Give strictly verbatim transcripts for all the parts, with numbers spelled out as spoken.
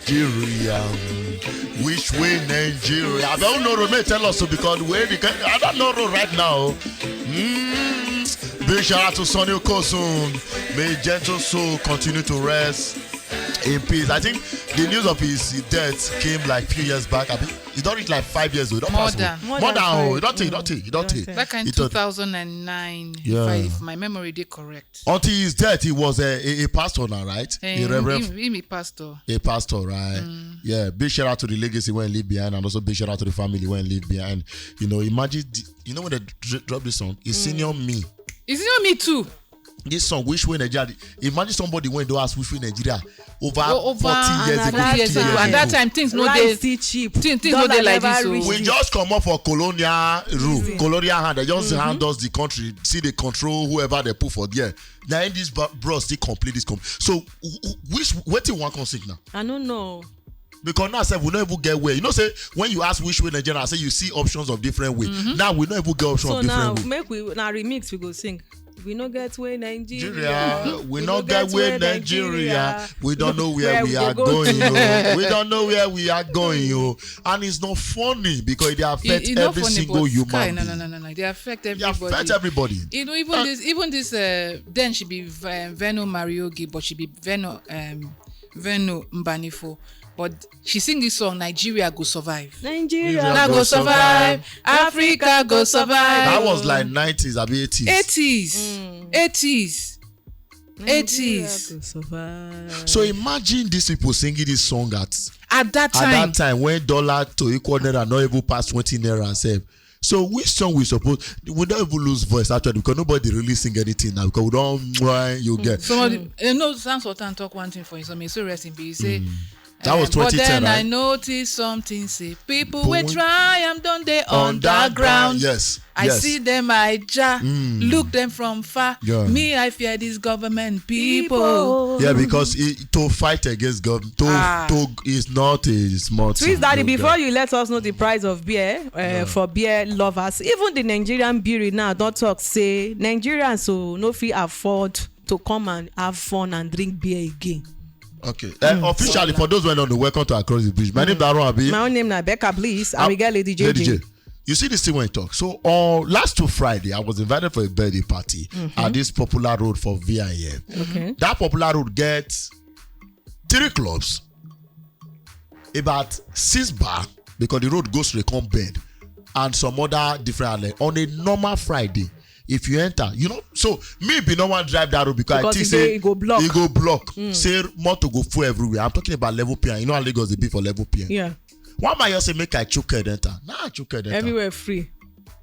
Nigeria. Which way Nigeria? I don't know. May tell us so because where the I don't know right now. Mm. Big shout out to Sonny Okosun. May gentle soul continue to rest in peace. I think the news of his death came like few years back. I mean, it's not reached like five years old. Not more than more than oh, you don't take, you don't take, you don't take. That kind two thousand and nine, yeah. If, I, if my memory is correct. Until his death, he was a, a, a pastor now, right? Eh, a reverend. Him, him a pastor. A pastor, right? Mm. Yeah. Big shout out to the legacy when leave behind, and also big shout out to the family when leave behind. You know, imagine, the, you know when they dr- drop this song, it's mm. Senior me. It's senior me too. This song, Which Way Nigeria. Imagine somebody when they ask Which Way Nigeria over, oh, over forty years ago, fifty years ago. At that time, things no dey still cheap. Things, things no dey like this. So we just come up for colonial rule, mm-hmm. Colonial hand. They just mm-hmm. Hand us the country. See, they control whoever they put for there. Now in this bros, they complete this. Com- so which what do you want to sing now? I don't know. Because now sef we no even get where. You know say when you ask which way Nigeria, I say you see options of different way. Mm-hmm. Now we no even get option so of different now, way. Make we now remix we go sing. We no get way Nigeria. Nigeria. We, we no, no get, get way Nigeria. Nigeria. We don't know where, where we, we are go. Going. Oh. We don't know where we are going. Oh. And it's not funny because it affects it, it every single human being. No, no, no, no, no. They affect everybody. They affect everybody. You know, even uh, this, even this. Uh, then she be uh, Veno Mariogi, but she be Veno. Um, Veno Mbanifo. But she sing this song, Nigeria go survive. Nigeria go survive. Africa go survive. That was like nineties, abi eighties. Eighties. Mm. Eighties. Eighties. So imagine these people singing this song at at that time. At that time when dollar to equal naira not even pass twenty naira sef. So which song we suppose we don't even lose voice actually because nobody really sing anything now because we don't why you get. Somebody, you know, Sam Sultan talk one thing for him. So may so rest in peace. He say, mm. That was um, twenty ten, but then right? I noticed something. Say people we try am don dey underground. Yes. I yes. See them, I ja mm. Look them from far. Yeah. Me, I fear this government people. Yeah, because it, to fight against government to, ah. To is not a small. Twist thing. Daddy, before you let us know the price of beer uh, yeah. For beer lovers, even the Nigerian brewery now don't talk say Nigerians so no fee afford to come and have fun and drink beer again. Okay. Uh, mm. Officially, for those who don't know, welcome to Across the Bridge. My mm. Name is Aaron Abi. My own name is Becca Bliss. And uh, we get Lady J J. Lady J. You see this thing when talk. So on uh, last two Friday, I was invited for a birthday party mm-hmm. At this popular road for V I M. Okay. That popular road gets three clubs, about six bar because the road goes to the bend, and some other different outlet on a normal Friday. If you enter, you know, so me be no one drive that road because, because I think say it go block. It go block. Mm. Say motor go full everywhere. I'm talking about level P N. You know how Lagos they be for level P N. Yeah. Why am I say make I chook head enter? Nah, chook head enter. Everywhere free.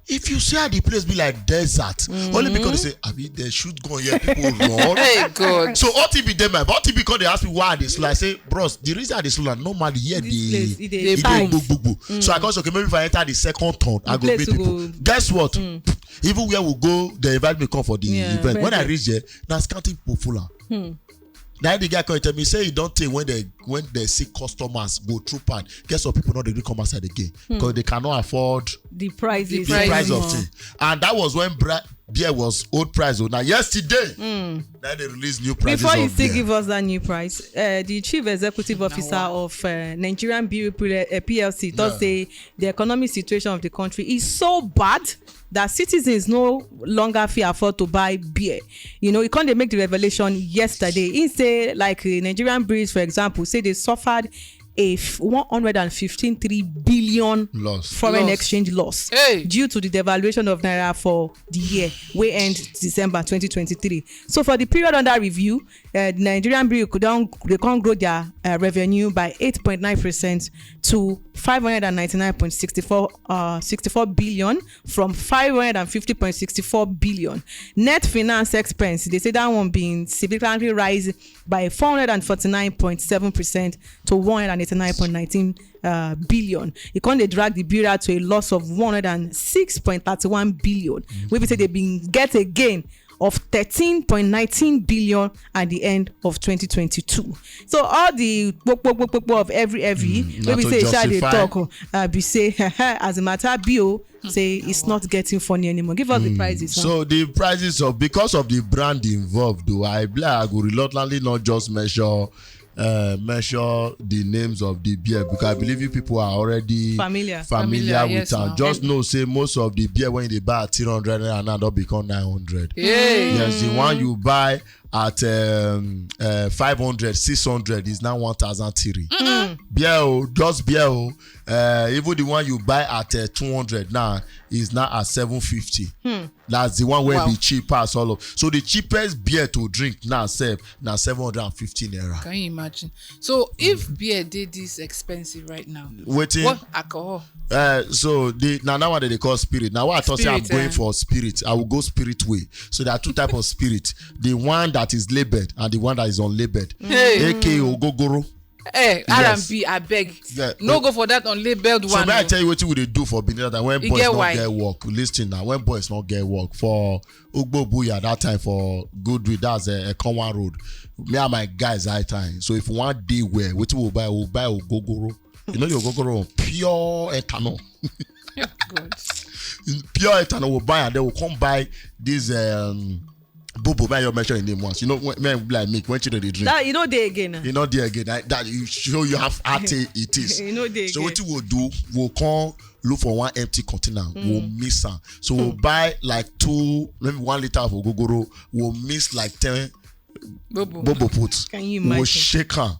If you see how the place be like desert, mm-hmm. Only because they say, I mean, they shoot gun here, people run. Hey God. So O T B them, but O T B call they ask me why they slow. I say, bros, the reason they slow normally here the they boo boo boo. So I go okay, maybe if I enter the second turn, I go meet people. Guess what? Mm. Even where we go, they invite me come for the yeah, event. When I reach there, now scouting people full. Hmm. Now the guy come tell me say he don't take when they when they see customers go through pan. Guess what? People not they come outside again because hmm. They cannot afford the prices, the price of thing. And that was when bra- beer was old price. Oh, now yesterday, hmm. Now they release new prices. Before you still beer. Give us that new price, uh, the chief executive officer of uh, Nigerian Brewery uh, P L C, yeah. Thought say the economic situation of the country is so bad that citizens no longer feel afford to buy beer. You know, he come dey make the revelation yesterday. He say like uh, Nigerian breweries, for example, say they suffered a f- one hundred and fifteen three billion loss. Foreign loss. Exchange loss hey. Due to the devaluation of naira for the year wey end December twenty twenty-three. So for the period under review, uh, Nigerian brewery could don they come grow their uh, revenue by eight point nine percent to five hundred and ninety-nine point sixty-four uh, sixty-four billion from five hundred and fifty point sixty-four billion. Net finance expense, they say that one being significantly rise by four hundred and forty-nine point seven percent to one hundred and eighty-nine point nineteen uh, billion. It come dey drag the bureau to a loss of one hundred and six point thirty-one billion. Wey be say they been get a gain of thirteen point nineteen billion at the end of twenty twenty-two. So all the kpokpokpokpo of every every mm, wey be say e sha dey talk uh, be say as the matter be o say it's not getting funny anymore. Give us mm. The prices. So huh? The prices of because of the brand involved, though I believe I go reluctantly not just measure uh, mention the names of the beer, because I believe you people are already Familiar. familiar Familiar, with yes, am. now. Just know say most of the beer when they buy at three hundred naira now don become nine hundred. Hey. Yes, the one you buy at um, uh, five hundred, six hundred is now one thousand three. Beer, oh, just beer, oh. Uh, even the one you buy at uh, two hundred now is now at seven fifty. That's the one where Wow. be cheap pass all of. So the cheapest beer to drink now sef na seven hundred and fifty naira. Can you imagine? So if beer dey this expensive right now, Wetin? What alcohol? Uh, so the na that one that they call spirit. Now what I thought say I'm Spirit, going eh? for spirit. I will go spirit way. So there are two type of spirit. The one that is labeled and the one that is unlabeled. Hey. A K A ogogoro. Hey, Yes. R and B, I beg. Yeah. No go for that unlabeled So one. may I Oh. tell you what we dey do for Benin that when You boys get not why? get work. Listen now, when boys not get work for Ugbo Buya that time for Good Week, that's a, a common road. Me and my guys high time. So if one day where what we buy, we buy ogogoro. You know your ogogoro pure ethanol. God. Pure ethanol will buy and then we'll come buy this um bobo man you mention in name once. You know when men like me when children they drink. That you know they again. You know there again. That, that you show you have heart it is. You know they So again. What you will do? We'll come look for one empty container. We'll mix am. So we'll buy like two, maybe one liter of ogogoro. We'll mix like ten Bobo. bobo put. Can you We'll imagine? Shake am.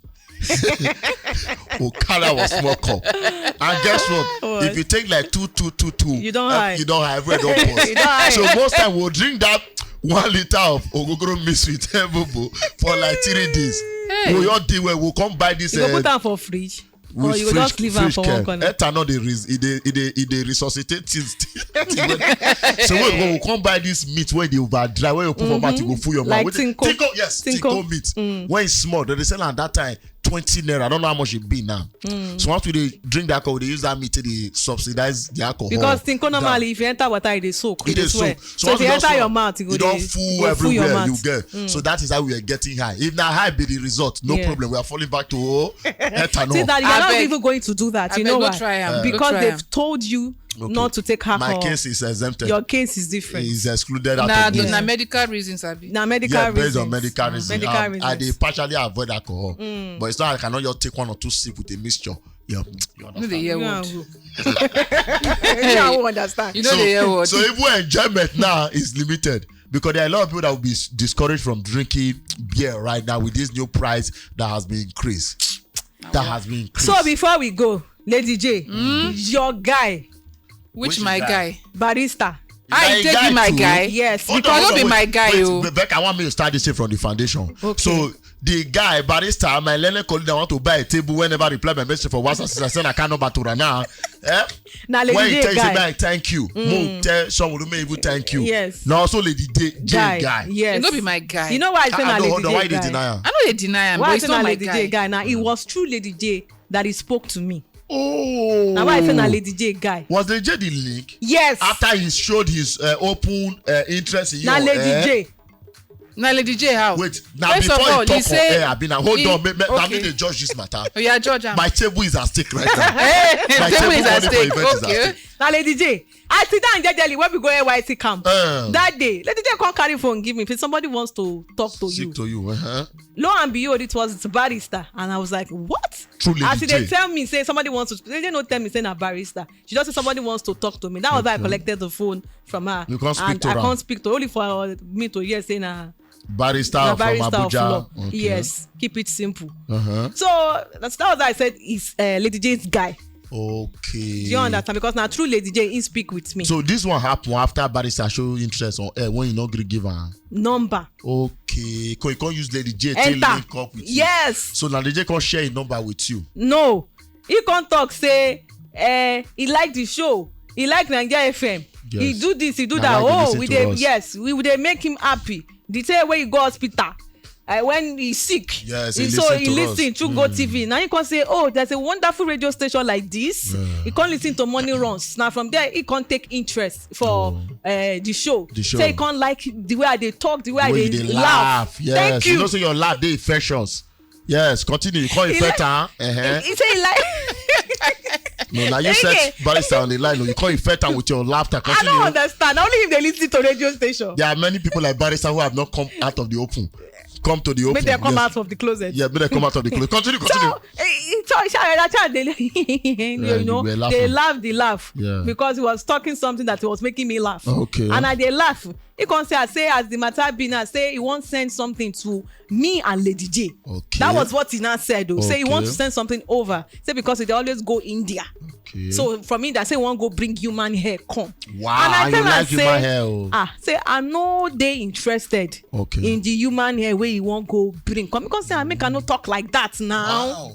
We'll carry our small cup. And guess what? What? If you take like two, two, two, two, You don't uh, high. You don't high. Everywhere don't pause. You don't high. So most time we'll drink that one liter of ogogoro mix with bobo for like three days. Hey. We'll your day where we'll come buy this. You go uh, put am for fridge. Or which you go fridge- just leave am fridge for care? One corner. Ethanol dey res- e dey e dey e dey resuscitate things. So we go come buy this meat wey dey over dry wey you put for mouth e go full your mouth. Like Wetin- tinko. Tinko, yes, Tinko. Tinko meat. When e small, dem dey sell am that time twenty naira. I don't know how much e be now. So once we dey drink that alcohol, we dey use that meat take dey subsidize the alcohol. Because tinko down. Normally, if you enter water, e dey soak. E E dey dey swell. soak. So if once you e enter don your soak, mouth, e go e don dey- full e go full your everywhere. You mouth. Get so that is how we are getting high. If na high be the result, no Yeah. problem. We are falling back to ethanol. See that you are not Abeg. Even going to do that. You Abeg, know no why? Try am. No Because try they've am. Told you Okay. Not to take My alcohol. Case is exempted. Your case is different. Is excluded out Na of this. Na medical reasons, abi. Na medical Yeah, based reasons. On medical reasons. Medical I, reasons. I dey partially avoid alcohol, but it's not like I cannot just take one or two sip with a mixture. Yeah, you No dey understand? hear Yeah, word. who- Yeah, who understand? You know dey hear word. So even enjoyment now is limited because there are a lot of people that will be s- discouraged from drinking beer right now with this new price that has been increased. That has been increased. So before we go, Lady J, your guy, Which Which my guy? Guy? Barista. I Your take guy you my too? guy. Yes, Hold because on, No be wait, my guy wait, o. Be- Becca, I want me to start this thing from the foundation. Okay. So the guy, Barista, my learning colleague, I want to buy a table whenever I reply my message for WhatsApp since I send account number to Rana. Eh? Na Lady When he J tell you, say, guy. "Man, thank you." Mo tell someone who may even thank you. Yes. Now also Lady J, J Guy. guy. Yes. E no be my guy. You know why I say Ah, na no, Lady hold on. J Why you dey guy? deny am? I no dey deny am, Why but I it's say not na my Lady guy. J guy? Now it was true Lady J that he spoke to me. Oh. Now why I say na Lady J guy? Was Lady J the link? Yes. After he showed his uh, open uh, interest in you. Na Lady Eh? J. Na Lady J how? Wait, now First before of all, he talk he say on air, Abina, hold he- on, me, me, now me Okay. dey judge this matter. Oh, yeah, Judge am. My table is at stake right now. Hey, My table table is at money for stake. Event is at Okay. Stake. Na Lady J. I sit down jejely when we go N Y C camp. Uh. That day, Lady J come carry phone give me. If somebody wants to talk to you. Speak to you. Uh-huh. Lo and behold, it was Barista, and I was like, "What?" True Lady As they J. Tell me say somebody wants to. They no tell me say na Barista. She just said somebody wants to talk to me. That was why I collected the phone from her. You can't speak And to I her. Can't speak to only for uh, me to hear say na Barrister na from Barista of Abuja. Law. Okay. Yes, keep it simple. Uh-huh. So that's that was why I said it's uh, Lady J's guy. Okay. Do you understand? Because now true Lady J, he speak with me. So this one happen after Barrister show interest on air when you no gree give am. Number. Okay. Can you can't use Lady J to Enter. Link up with you. Yes. So now Lady J can share a number with you. No. He can't talk say eh, he like the show. He like Nigeria F M. He Yes. Do this, he do Na that. why he dey Oh, listen we to dey us. Yes, we dey make him happy. The day wey he go hospital, uh, when he sick, Yes, he, he so listen he to listen us. to Go T V. Now he can say, "Oh, there's a wonderful radio station like this." He can listen to morning runs. Now from there, he can take interest for uh, the show. The show. Say he can like the way I dey talk, the way I When dey you dey laugh. laugh. Yes. Thank you. You know, say your laugh dey infectious. Yes, continue. You call He infect like- her. Uh-huh. He say he like. No, now you Okay. set Barrister on the line. No, you call infect her with your laughter. I Continue. Don't understand. Only if they listen to radio station. There are many people like Barrister who have not come out of the open. come to the open. Make them come Yes. out of the closet. Yeah, make them come out of the closet. Continue, continue. So, eh, eh, so, so, so, so they, Yeah, you you know, were they laughing. laughed the laugh Yeah. because he was talking something that was making me laugh. Okay. And I dey laugh. He come say, I say, as the matter be now, say he won't send something to me and Lady J. Okay. That was what he now said, though. Say he Okay. wants to send something over. Say because they always go India. Okay. So from India, say he won't go bring human hair come. Wow, And I you tell am like human say, hair, oh. Ah, say I no dey interested Okay. in the human hair where he won't go bring come. Because say I make I no talk like that now. Wow.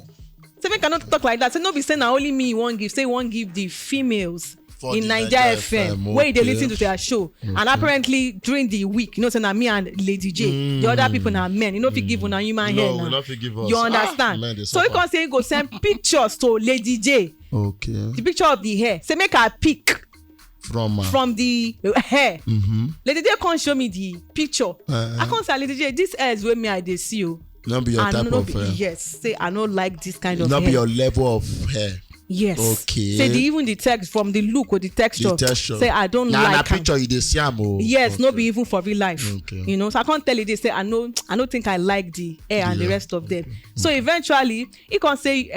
Say make I no talk like that. Say no be say na only me he wan give. Say he wan give the females For in the Naija Naija F M F M, where they okay. Listen to their show. And apparently during the week, you know, say na me and Lady J. The other people na men. You know, if you give una human No, hair we now. not fit give us. You Ah, understand? men dey So he suffer. Come say he go send pictures to Lady J. Okay. The picture of the hair. Say make I pick From uh, from the hair. Mm-hmm. Lady J come show me the picture. Uh-huh. I come say, Lady J, this hair is where me I dey see you. Not be your I type no of be, hair. Yes, say I no like this kind of Not hair. Be your level of hair. Yes. Okay. Say the even the text from the look or the texture. The texture. Say I don't Now, like na am. Picture you dey see am o. Yes, no Okay. be even for real life. Okay. You know, so I can't tell you they say I know I don't think I like the hair and the Yeah. Rest of them. So eventually, he can say,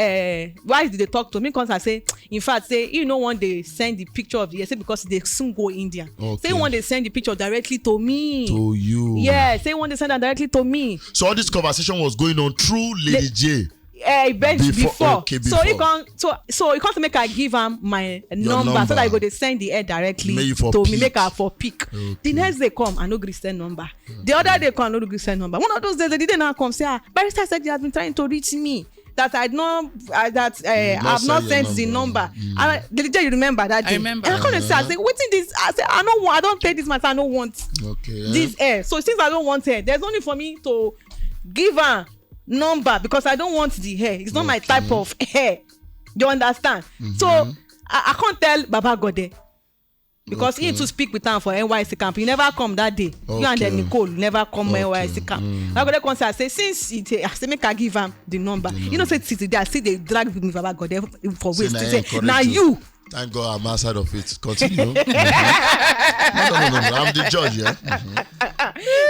uh, why did they talk to me? Because I say, in fact, say you know one day send the picture of the hair, say because they soon go India. Okay. Say one day send the picture directly to me. To you. Yeah, say one day send that directly to me. So all this conversation was going on through Lady J. Eh, bench Before- before, okay, so he before. Can so so he can't say make I give am my number, so number. that he go dey send the hair directly Make you for to me, pick. Make I for pick. The next day come, I no gree send number. The other day come, I no gree send number. One of those days, the day now come say, ah, barrister said he has been trying to reach me. That I no, uh, that uh, Not I've not send sent your the number. number. And I, the day you remember that day, remember. And I come say, I say, wetin this? I say, I no want. I don't take this matter. I no want Okay. This hair. So since I don't want hair, there's only for me to give her number because I don't want the hair. It's not my type of hair. You understand? So I, I can't tell Baba Gode because he to speak with him for N Y C camp. He never come that day. You and then Okay. Nicole never come Okay. N Y C camp. Baba Gode come say, I say since he say, I say make I give him the number. You know, say till today I see they drag with me Baba Gode for waist. na Say encourage now you. You. Thank God I'm outside of it. Continue. No, no, no, no. I'm the judge, yeah.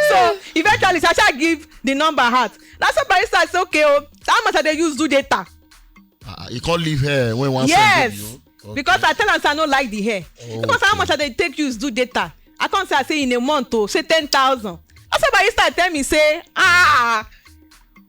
So eventually, Sasha give the number out. That's why barrister say, okay, oh, how much I dey use do data? Uh, you can't leave here when one Yes, send you. Okay. Because I tell am say I no like the hair. Oh, Because how much I dey take use do data? I can't say I say in a month oh, say ten thousand. I say barrister tell me say ah,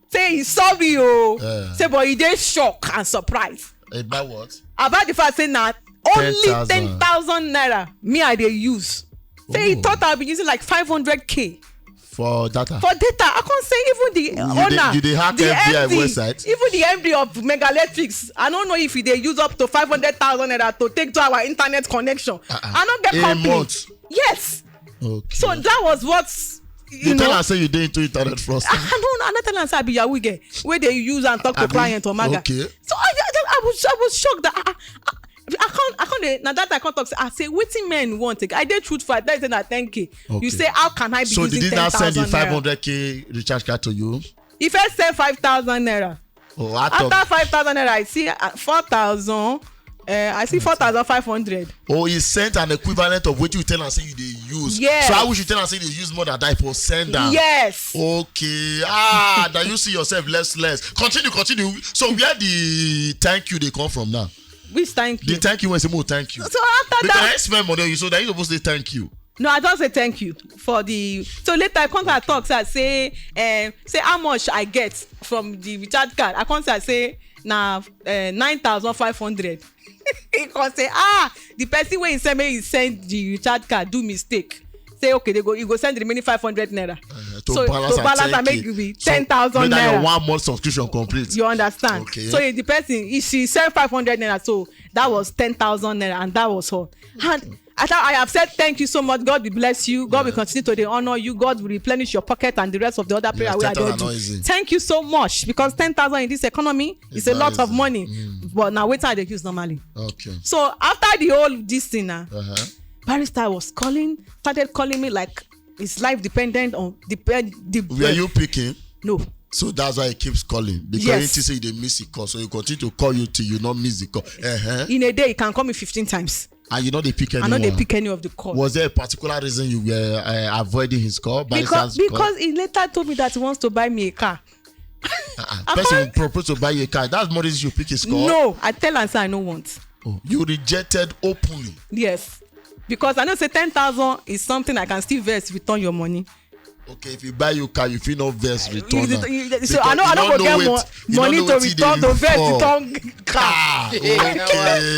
say he sorry oh, Yeah. Say but he dey shock and surprise About what? about the fact say na only Ten thousand. Ten thousand naira me I dey use. Say he Oh. Thought I'll be using like five hundred k For data. For data, I can't say even the You dey- owner, you dey hack the F B I M D, website? Even the M D of Megaletics, I don't know if they use up to five hundred thousand naira to take to our internet connection. Uh-uh. I don't get A company. Month. Yes. Okay. So that was what you, You know. Tell her say you dey into internet fraud. I don't. I don't tell am say I be Yahoo girl wey dey use and talk to Abi? Client or maga. Okay. So I, I, I was I was shocked that I, I, I can't I can't dey- now that I can't talk. Say, I say wetin men want. I dey truthful. I tell you say na ten k. Okay. You say how can I be So using did he ten not send the thousand naira? Five hundred k recharge card to you? He first send five thousand naira. Oh, out After of, five thousand naira, I see uh, four thousand. Uh, I see four thousand five hundred. Oh, he sent an equivalent of what you tell and say you dey use. Yes. So I wish you tell and say they use more than that for send am. Yes. Okay. Ah, that you see yourself less less. Continue, continue. So where the thank you they come from now? Which thank The you? Thank you when say more thank you. So after Because that, I spend money on you, so that you supposed to say thank you. No, I just say thank you for the. So later I come to talk. So I say, um, say how much I get from the recharge card. I come say I say na uh, nine thousand five hundred. He come say ah, the person wey he send me he send the recharge card do mistake. Say okay, they go you go send the remaining five hundred naira. Uh, to So balance to balance and and make take it be So, ten thousand make that your naira. One month subscription complete. You understand? Okay. So if the person if she send five hundred naira, so that was ten thousand naira, and that was all. And I thought I have said thank you so much. God will bless you. God will continue to dey honor you. God will replenish your pocket and the rest of the other prayer Yeah, we are ten thousand doing. Not easy. Thank you so much because ten thousand in this economy is It's a not lot of easy. Money. But now wait till they use normally. Okay. So after the whole this thing now, Uh-huh. Barrister was calling, started calling me like his life dependent on depend. The, Were you picking? No. So that's why he keeps calling because Yes. He think say they miss a call, so he continue to call you till you not miss the call. Uh-huh. In a day, he can call me fifteen times. And you no dey pick I anyone. No dey pick any of the call. Was there a particular reason you were uh, avoiding his call? Because Barister's call? Because he later told me that he wants to buy me a car. Uh-uh. Person propose to buy you a car. That's more reason you pick his call. No, I tell am say I no want. Oh, you rejected openly. Yes. Because I know say ten thousand is something I can still vex, return your money. Okay, if he buy you car, you fit no vex return You- am. you- you- Because so I know you I no no go know get wait- mo- you no money know to wetin dey return to look vex for. Return car. Ah, okay.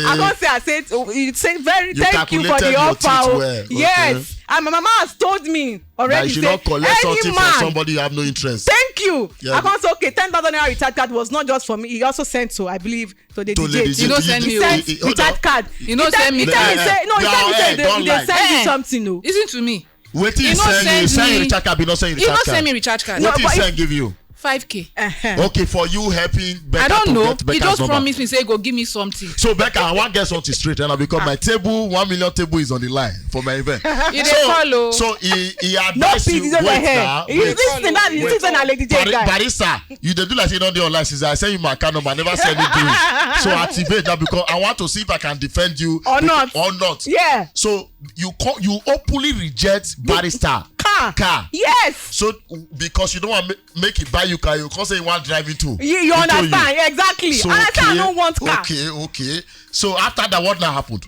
I come say I say oh, you say very You thank you for calculated the your offer. teeth Oh. Well, okay. Yes, and my mama has told me That already. you should Say, not collect any something man, from somebody you have no interest. Thank you. Yeah. I come say okay, ten thousand naira recharge card was not just for me. He also sent to, I believe, to the To D J. Lady He no J. send He- me. Oh. he- he- hold Recharge on. Card. He no He tell- send me He tell me card. say no. He Yeah, tell me say eh, they, don't they lie. send you Eh. Something. Oh. Listen to me. Wetin He he no send you? send He send you me. recharge card, but he no send you He recharge no card. send me recharge card. What No, he but he- send give you? Five k. Uh-huh. Okay, for you helping Becca I don't to know. get He Becca's just number. Promised me say he go give me something. So Becca, I want get something straight, and because my table, one million table is on the line for my event. He dey so, call o. so he he No advised peace. you. He's over Wait here. now. He's Wait. listening. That is Wait. listening. Lady J Bari- guy. Barrister, you dey do like say you don dey online since I send you my account number. I never send you this. So activate now because I want to see if I can defend you. Or Bec- not. Or not. Yeah. So you call you openly reject Barrister Car. Car. Yes. So because you don't want make, make it buy you car, you come say you want drive into. You, you into understand exactly. So, And I say I okay, no want car. Okay, okay. So after that, what now happened?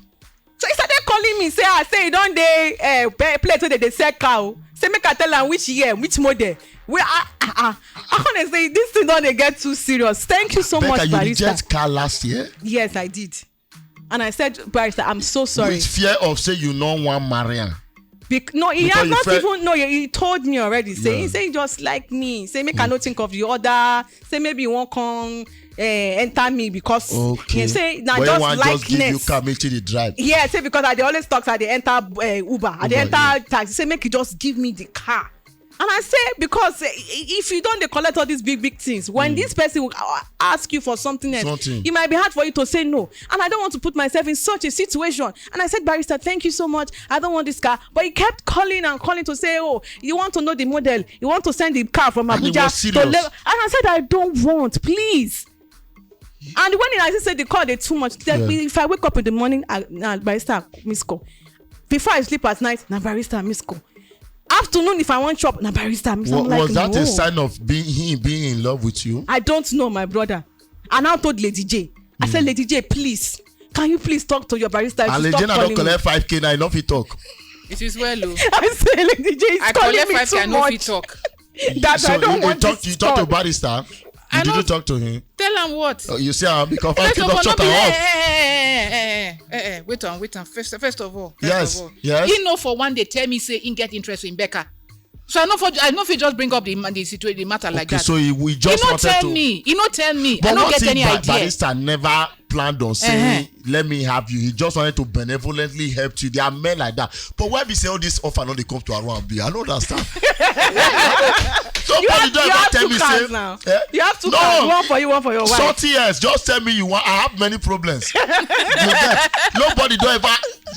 So he started calling me. Say I say he don dey uh, play play today. They sell car. Oh. Say make I tell am which year, which model. We I I I, I come dey say this thing don dey get too serious. Thank you so Becca, much, you Barrister. Reject car last year. Yes, I did. And I said, Barrister, I'm so sorry. With fear of say you no wan marry am. Bec- no, he Because has you not felt- even. No, he, he told me already. Say he Yeah. say he just like me. Say make I no think of the other. Say maybe he won't come uh, enter me because Okay. he say na But just he wan just give you likeness. Car, make you dey drive. Yeah, say because I dey always talk, say I dey enter uh, Uber, I dey Uber, enter yeah. Taxi. Say make you just give me the car. And I say because uh, if you don dey collect all these big big things, when Mm. this person will uh, ask you for something else, Something. It might be hard for you to say no. And I don't want to put myself in such a situation. And I said, Barrister, thank you so much. I don't want this car. But he kept calling and calling to say, oh, you want to know the model. You want to send the car from And he Abuja was to serious. Lagos. And I said, I don't want, please. And when I said the call dey too much, then Yeah. if I wake up in the morning, I, nah, Barrister miss call. Before I sleep at night, na Barrister miss call. Afternoon, if I want chop, na Barrister miss. Wa- I'm like, was that no. A sign of being him being in love with you? I don't know, my brother. I now told Lady J. I said, Lady J, please, can you please talk to your Barrister? And To Lady stop J na calling don me. Collect five k now, you no fit talk. It is well o. I said, Lady J is I calling collect me five k, too I no much. fit talk. That So I don't you, you want talk, this you talk to talk. Barrister. I Did you no- talk to him? Tell am what? Uh, you see how because five First k of don all, no shut be am eh, off. eh, eh, eh, eh, eh, eh, eh, wait on, wait on. First, first of all, first Yes, of all, yes. He no for one day tell me say he get interest in Becca. So I no for I no fit just bring up the ma- the situation, the matter like Okay, that. So he, we He just no wanted tell to. Me. He no tell me. But I no what get if any Ba- idea. Barrister never planned on saying, Uh-huh. "Let me have you"? He just wanted to benevolently help you. There are men like that. But why be say all this offer no dey come to Aruambi? I don't understand. Somebody You have, don't you ever have tell two me cars say, now. Eh? You have two No. Cars, one for you, one for your wife. Thirty years, just tell me you want. I have many problems. You get? Nobody don't ever.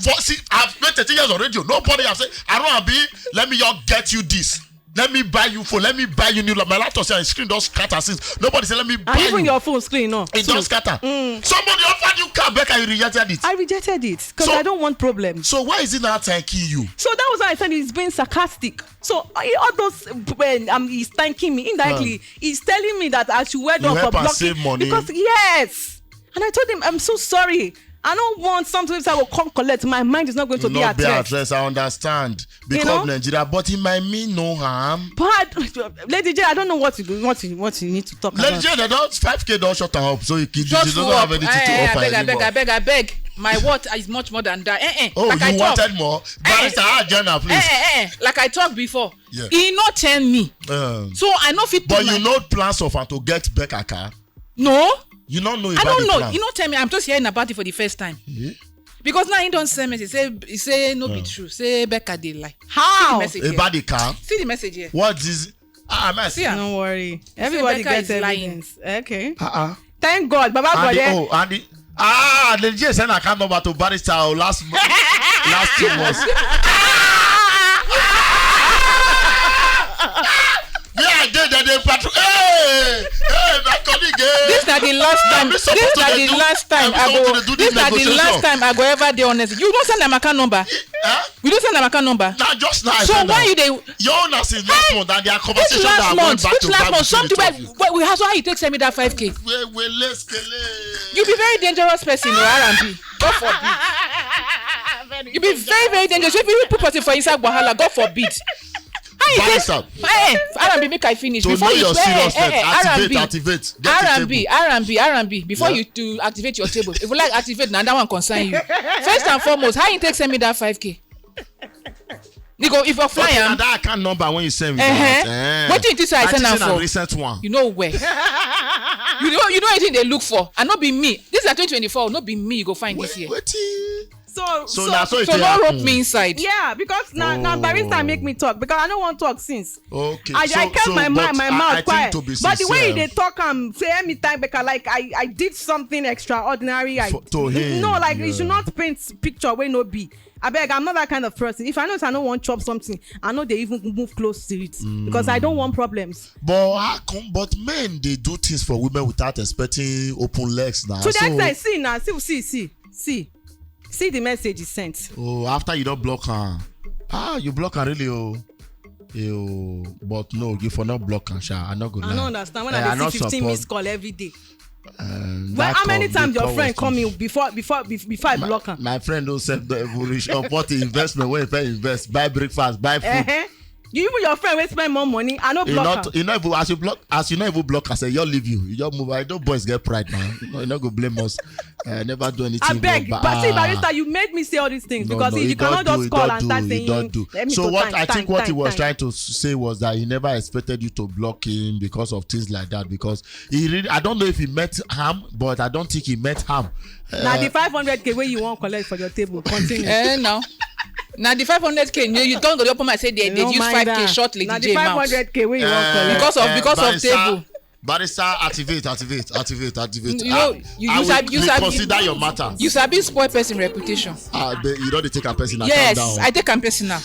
For, see, I've spent thirteen years on radio. Nobody have said, "Aruambi, let me just get you this. Let me buy you phone. Let me buy you new." Like my laptop say, screen don scatter since. Nobody say, "Let me buy And even you." Your phone screen, no. It don scatter. Somebody offered you car, Becca, you rejected it. I rejected it because So- I don't want problems. So why is it now thanking you? So that was why I said he's being sarcastic. So uh, all those when um, he's thanking me indirectly, he's telling me that I should wear You off for help am blocking save money. Because yes, and I told him I'm so sorry. I don't want something I will come collect. My mind is not going to You be not at be rest. At rest. I understand because You know? Nigeria, but it might mean no harm. But Lady J, I don't know what you do, what you what you need to talk Lady about. J, they don't five k don't shut am up, so you, you, Just you don't work. Have anything Eh, to eh, offer abeg, anymore. Abeg, abeg, abeg. My worth is much more than that. Eh, eh. Oh, Like I you talk. Wanted more? Barrister, ah, Jenna, please. Eh, eh, eh. Like I talk before. Yeah. He no tell me. Um, So I no fit. But Put you my- know plans of am to get back a car. No. You don't know. I About don't the know. Plan. You no tell me. I'm just hearing about it for the first time. Yeah. Because now he don't send message. Say he say no be true. Say Becca dey lie. How? Message here. About the car. See the message here. What is? Ah, mess. See am. Don't worry. Everybody Becca gets is lying. Evidence. Okay. Uh-uh. Thank God, Baba And God. the, Eh? Oh, and the, ah, the J send account number to Barrister oh, last mo- last two months. Yeah, I did that. They patrol. Hey, hey, my colleague. Eh. This na the The last time, this na the last time I go. This na the last time I go ever dey honest. You don send am account number. You don send am account number. Na just now I send am. So why you dey? Your own na since last month, and their conversation that went back to back between the two of you. Which last month? Something wey we have. So how you take send me that five k? Wait, wait, let's kele. You be very dangerous person o, R and B. God forbid. You be very, very dangerous. If you put person for inside wahala, God forbid. How you take? Barrister. Eh, eh, R and B, make I finish. To know your seriousness, activate, activate. Get the table. R and B, R and B, R and B. Before you to activate your table, if you like activate, na that one concern you. First and foremost, how you take send me that five k? You go, if you fly am. Okay, na that account number when you send me. Wetin you think say I send am for? Recent one. You know where? You know, you know wetin they look for. And no be me. This is twenty twenty-four. No be me you go find this year. Wetin? So, so, so na so it so no rope me inside. Yeah, because na na barrister make me talk, because I no wan talk since. Okay. I, so, I kept so, my mouth, my mouth quiet. But the way they talk am, say anytime, because like I, I did something extraordinary. I for, to him, no, like you should not paint picture wey no be. I beg, I'm not that kind of person. If I know say I no wan chop something, I no dey even move close to it because I don't want problems. But how come? But men dey do things for women without expecting open legs now. To the extent, see now, see, see, see, see, see the message he sent. Oh, after you don block am. Ah, you block am really o. Ew, but no, you for not block am sha. I no go lie. I no understand when I dey see fifteen missed call every day. Well, how many times your friend call me before before before I block am? My friend don sef don even reach up what the investment wey he fit invest, buy breakfast, buy food. You even your friend wey spend more money, I no block am. You no even, as you block, as you no even block, I say you leave you. You just move. I know boys get pride now. You no go blame us. I never do anything. I beg, but see, barrister, you made me say all these things because you cannot just call and start saying. So what I think what he was trying to say was that he never expected you to block him because of things like that. Because he really, I don't know if he meant harm, but I don't think he meant harm. Na the five hundred k wey you wan collect for your table, continue. Eh, no. Na the five hundred k, you, you don go dey open my say they, they use five k short Lady J mouth. Na the five hundred k wey you wan collect. Because of, because of table. Barrister, activate, activate, activate, activate. You know, you, you sabi, you sabi, consider your matter. You sabi spoil person reputation. Ah, you don dey take am personal. Yes, I take am personal.